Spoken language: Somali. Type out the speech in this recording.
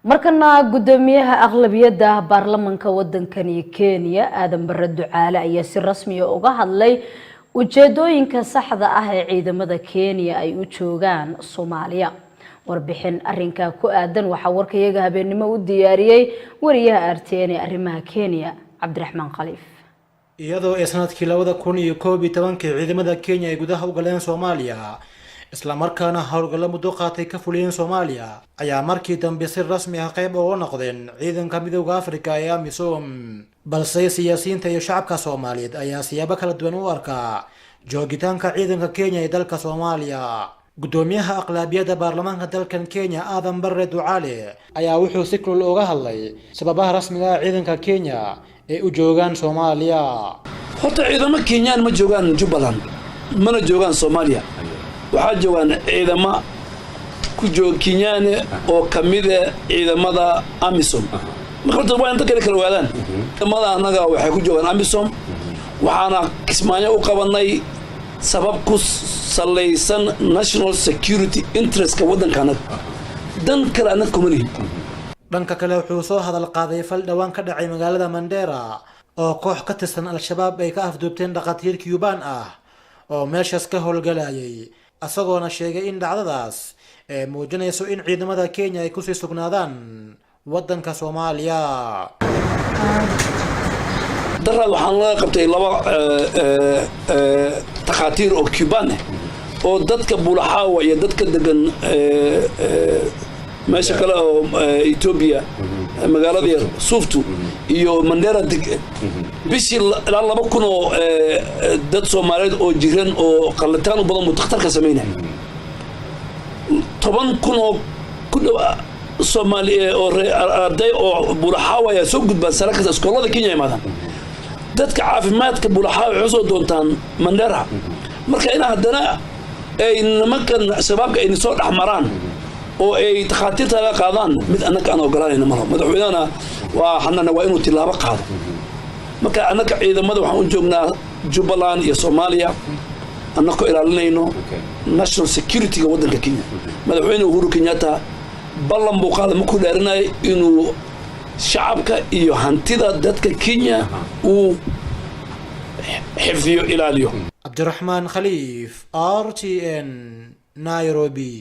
Markana guddoomiyaha aqlabiyadda baarlamanka wadankani Kenya, Aadan Bare Ducaale, ayaa si rasmiya uga hadlay ujeedooyinka saxda ah ee ciidamada Kenya ay u joogaan Soomaaliya. Warbixin arinkaa ku aadan waxaa warkayaga habeennimo u diyaariyey wariyaha RTN ee arrimaha Kenya, Cabdiraxmaan Khaliif. Iyadoo ay sanadkii 2011-kii ciidamada Kenya ay gudaha u galeen Soomaaliya, islamarkaana howlgallo muddo qaatay ka fuliyeen Soomaaliya, ayaa markii dambe si rasmi ah qayb uga noqdeen ciidanka Midowda Afrika ee AMISOM. Balse siyaasiyiinta iyo shacabka Soomaaliyeed ayaa siyaabo kala duwan u arkaa joogitaanka ciidanka Kenya ee dalka Soomaaliya. Guddoomiyaha aqlaabiyadda baarlamaanka dalkan Kenya, Aadan Barre Ducaale, ayaa wuxuu si kulul uga hadlay sababaha rasmiga ah ciidanka Kenya ee u joogaan Soomaaliya. Horta ciidamo Kenyaan ma joogaan Jubbaland, mana joogaan Soomaaliya. Waxaa joogaan ciidamo ku joog Kenyaane oo ka mida ciidamada AMISOM. Marka horta waa in dadka kala ogaadaan, ciidamada annaga waxay ku joogaan AMISOM. Waxaana Kismaayo u qabanay sabab ku salaysan national security interestka waddanka annaga. Dan kale annaga kuma lihin. Dhanka kale, wuxuu soo hadal qaaday fal dhowaan ka dhacay magaalada Mandera oo koox ka tirsan Al-Shabaab ay ka afduubteen dhakhaatiir Cuban ah oo meeshaas ka howlgalayay, isagoona sheegay in dhacdadaas ay muujinayso in ciidamada Kenya ay kusii sugnaadaan waddanka Soomaaliya. Daraad waxaan laga qabtay laba takhaatiir oo Cuban ah oo dadka Bulaxaawa iyo dadka degan meesha kale oo Etoobiya, magaalada yar Suuftu iyo Mandera deg, bishii ilaa 2000 oo dad Soomaaliyeed oo jiran oo qallitaan u badan buu takhtarka samaynaya. 10,000 oo ku dhow Soomaali oo arday oo Bulaxaawa ayaa soo gudbaan sano kasta, iskoolada Kenya imaadaan. Dadka caafimaadka Bulaxaawa waxay soo doontaan Mandera. Marka in haddana ay nimankan Shabaabka ayna soo dhex maraan oo ay takhaatiirta laga qaadaan, mid annaga aan ogolaanayna malo. Madaxweynehana waa xanana, waa inuu tilaabo qaado. Marka annaga ciidamada waxaan u joognaa Jubbaland iyo Soomaaliya annakoo ilaalinayno national security-ga waddanka Kenya. Madaxweyne Uhuru Kenyatta ballan buu qaaday markuu dhaarinayay inuu shacabka iyo hantida dadka Kenya uu xifdiyo, ilaaliyo. Cabdiraxmaan Khaliif, RTN, Nairobi.